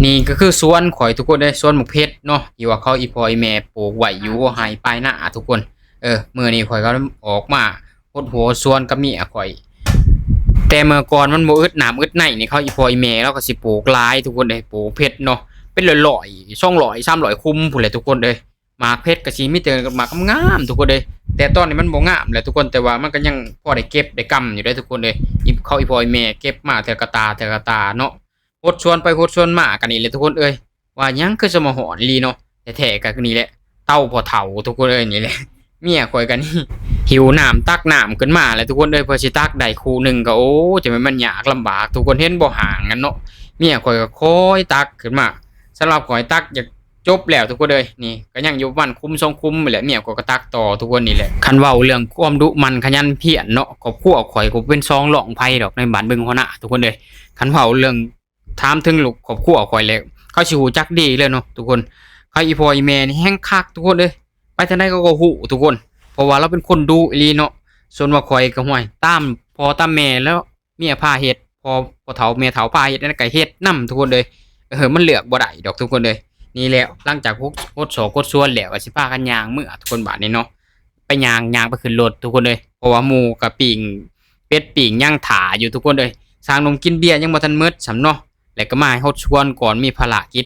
ນີ້ກໍຄືສວນຂ້ອຍທຸກຄົນເອີຍ ສວນໝາກເຜັດເນາະ ທີ່ວ່າເຂົາອີ່ພໍ່ອີ່ແມ່ປູກໄວ້ຢູ່ໄຮ່ປາຍນາທຸກຄົນ. ເອີ ມື້ນີ້ຂ້ອຍກໍອອກມາຫົດຫົວຫົດສວນກັບເມຍຂ້ອຍ. ແຕ່ເມື່ອກ່ອນມັນບໍ່ອຶດນ້ຳອຶດໃນນີ້ ເຂົາອີ່ພໍ່ອີ່ແມ່ລາວກໍຊິປູກຫຼາຍທຸກຄົນເອີຍ ປູກເຜັດເນາະ ເປັນຮ້ອຍໆ ສອງຮ້ອຍ ສາມຮ້ອຍຄຸມພຸ້ນແຫຼະທຸກຄົນເອີຍ. ໝາກເຜັດກໍຊິມີແຕ່ໝາກງາມໆ ທຸກຄົນເອີຍ. ແຕ່ຕອນນີ້ມັນບໍ່ງາມແຫຼະທຸກຄົນ ແຕ່ວ່າມັນກໍຍັງພໍໄດ້ເກັບໄດ້ກຳຢູ່ເດ້ທຸກຄົນເອີຍ. ອີ່ ເຂົາອີ່ພໍ່ອີ່ແມ່ເກັບມາເທື່ອກະຕາເທື່ອກະຕາເນາະ. ຫົດສວນໄປຫົດສວນມາກໍນີ້ແຫຼະທຸກຄົນເອີຍ ວ່າຫຍັງຄືສະມາຮ້ອນອີ່ຫຼີເນາະ. ແທ້ໆກໍຄືນີ້ແຫຼະ ເຕົາພໍ່ເຖົ້າທຸກຄົນເອີຍ ນີ້ແຫຼະ. ເມຍຂ້ອຍກໍນີ້ ຫິ້ວນ້ຳຕັກນ້ຳຂຶ້ນມາແຫຼະທຸກຄົນເອີຍ ເພື່ອຊິຕັກໄດ້ຄູ່ໜຶ່ງກໍ ໂອ້ ຈະແມ່ນມັນຍາກລຳບາກທຸກຄົນ ເຫັນບໍ່ ຫ້າງນັ້ນເນາະ. ເມຍຂ້ອຍກໍຄອຍຕັກຂຶ້ນມາ. ສຳລັບຂ້ອຍຕັກຢາກ ຈົບແລ້ວທຸກຄົນເອີຍ. ນີ້ກໍຍັງຢູ່ປະມານຄຸມສອງຄຸມນີ້ແຫຼະ ເມຍຂ້ອຍກໍຕັກຕໍ່ທຸກຄົນນີ້ແຫຼະ. ຄັນເວົ້າເລື່ອງຄວາມດຸໝັ່ນຂະຫຍັນພຽນເນາະ ຄອບຄົວຂ້ອຍກໍເປັນສອງລອງໃຜດອກໃນບ້ານບຶງຫົວໜ້າທຸກຄົນເອີຍ. ຄັນເວົ້າເລື່ອງ ຖາມເຖິງລູກຄອບຄົວຂ້ອຍແລ້ວ ເຂົາຊິຮູ້ຈັກດີເລີຍເນາະທຸກຄົນ. ເຂົາອີ່ພໍ່ອີ່ແມ່ນີ້ແຮງຄັກທຸກຄົນເອີຍ ໄປທາງໃດເຂົາກໍຮູ້ທຸກຄົນ ເພາະວ່າລາວເປັນຄົນດຸອີ່ຫຼີເນາະ. ສ່ວນວ່າຂ້ອຍກໍ ຫ້ວຍ ຕາມພໍ່ຕາມແມ່ແລ້ວ ເມຍພາເຮັດ ພໍ່ ພໍ່ເຖົ້າແມ່ເຖົ້າພາເຮັດ ອັນນັ້ນກໍເຮັດນຳທຸກຄົນເອີຍ. ເອີ ມັນເລືອກບໍ່ໄດ້ດອກທຸກຄົນເອີຍ. ນີ້ແຫຼະ ຫຼັງຈາກຫົດ ຫົດສວນຫົດສວນແລ້ວ ກໍຊິພາກັນຍ່າງເມືອທຸກຄົນບາດນີ້ເນາະ. ໄປຍ່າງ ຍ່າງໄປຂຶ້ນລົດທຸກຄົນເອີຍ ເພາະວ່າໝູ່ກໍປີ້ງເປັດປີ້ງຫຍັງຖ້າຢູ່ທຸກຄົນເອີຍ. ຊ່າງໜຸ່ມກິນເບຍຍັງບໍ່ທັນໝົດຊ້ຳເນາະ ແລ້ວກໍມາໃຫ້ຫົດສວນກ່ອນ ມີພາລະກິດ